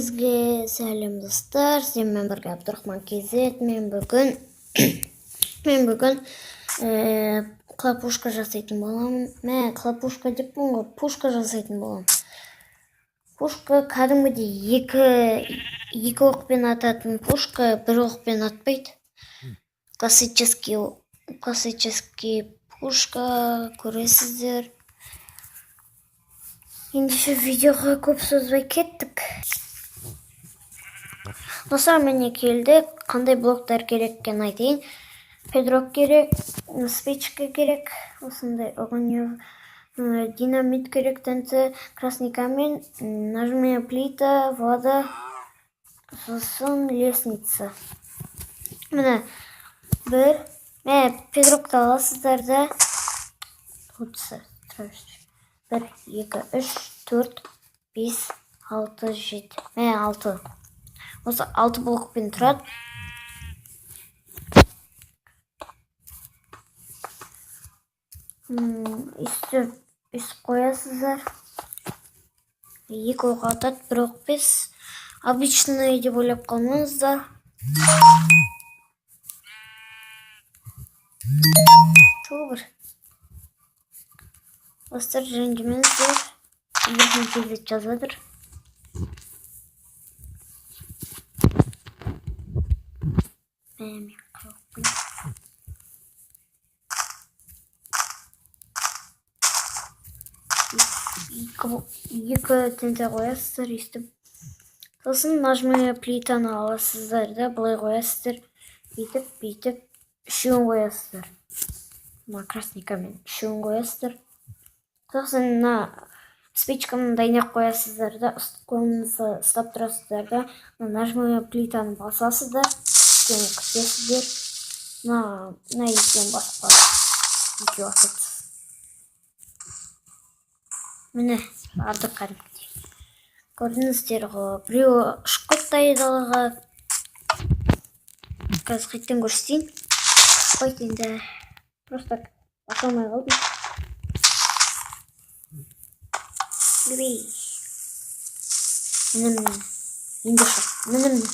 Бәріңізге сәлем, достар! Сіздермен бірге Абдурахман KZ. Мен бүгін хлопушка жасайтын боламын. Мә, хлопушка деппін ғой, пушка жасайтын боламын. Пушка кәдімгідей екі оқпен ататын пушка, бір оқпен атпайды. Классический пушка көресіздер. Ендеше, видеоға көп созбай кеттік. Достар, міне, келдік. Қандай блоктар керек екенін айтайын. Бедрок керек, спичка керек, осындай огонь, динамит керек, ТНТ, красный камень, нажимная плита, вода, сосын лестница. Міне, бір, мә, бедрокты аласыздар да, бір, екі, үш, төрт, бес, алты, жеті, мә, алты. Осы алты блокпен тұрады. Өйстіп қоясыздар. Екі оқ атады, бір оқ бес. Обычный деп ойлап қалмаңыздар. Бір достар, ренжімеңіздер, Абдурахман KZ жазып жатыр. Мә, мен қорықпын. Екі ТНТ қоясыздар өйстіп. Сосын нажимная плитаны аласыздар да, былай қоясыздар. Бүйтіп, бүйтіп, үшеуін қоясыздар. Мына красный камень үшеуін қоясыздар. Сосын мына спичканы дайындап қоясыздар да, қолыңызда ұстап тұрасыздар да, мына нажимная плитаны басасыздар, кішкене күтесіздер. Мына екеуін басып қалады, екеуі атады. Міне, бардық кәдімгідей. Көрдіңіздер ғой, біреуі ұшып кетті айдалаға. Қазір қайтадан көрсетейін. Ұшпайды енді, просто баса алмай қалдым. Міне, міне, енді ұшады. Міне, міне.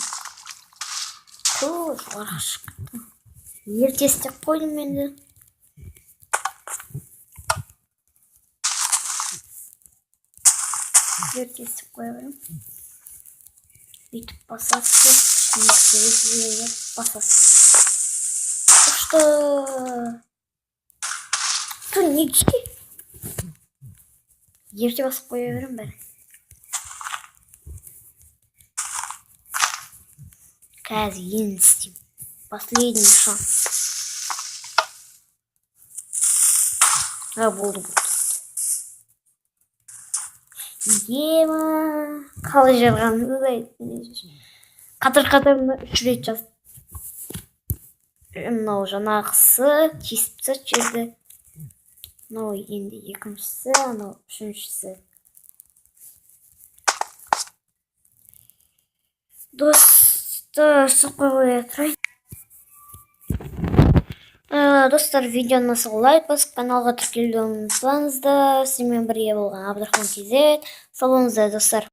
Ту, жоғарыға шығып кеттім. Ерте істеп қойдым енді. Ерте істеп қоя беремін. Бүйтіп басасыз, кішкене күтесіз, басасыз. Ұшты. Ту, неге? Ерте басып қоя беремін бәрін. Қазір енді істеймін. Последний шанс. А, болды, болды. Ема, қалай жарғанын. Қатар қатарына үш рет жаз. Мынау жаңағысы тесіп тастады жерді. Мынау енді екіншісі, анау үшіншісі. Достар, соқпай қоя тұрайын. Достар, видеоны лайк басып, каналға тіркелуді ұмытпаңыздар. Сіздермен бірге болған Абдрахман KZ. Сау болыңыздар, достар.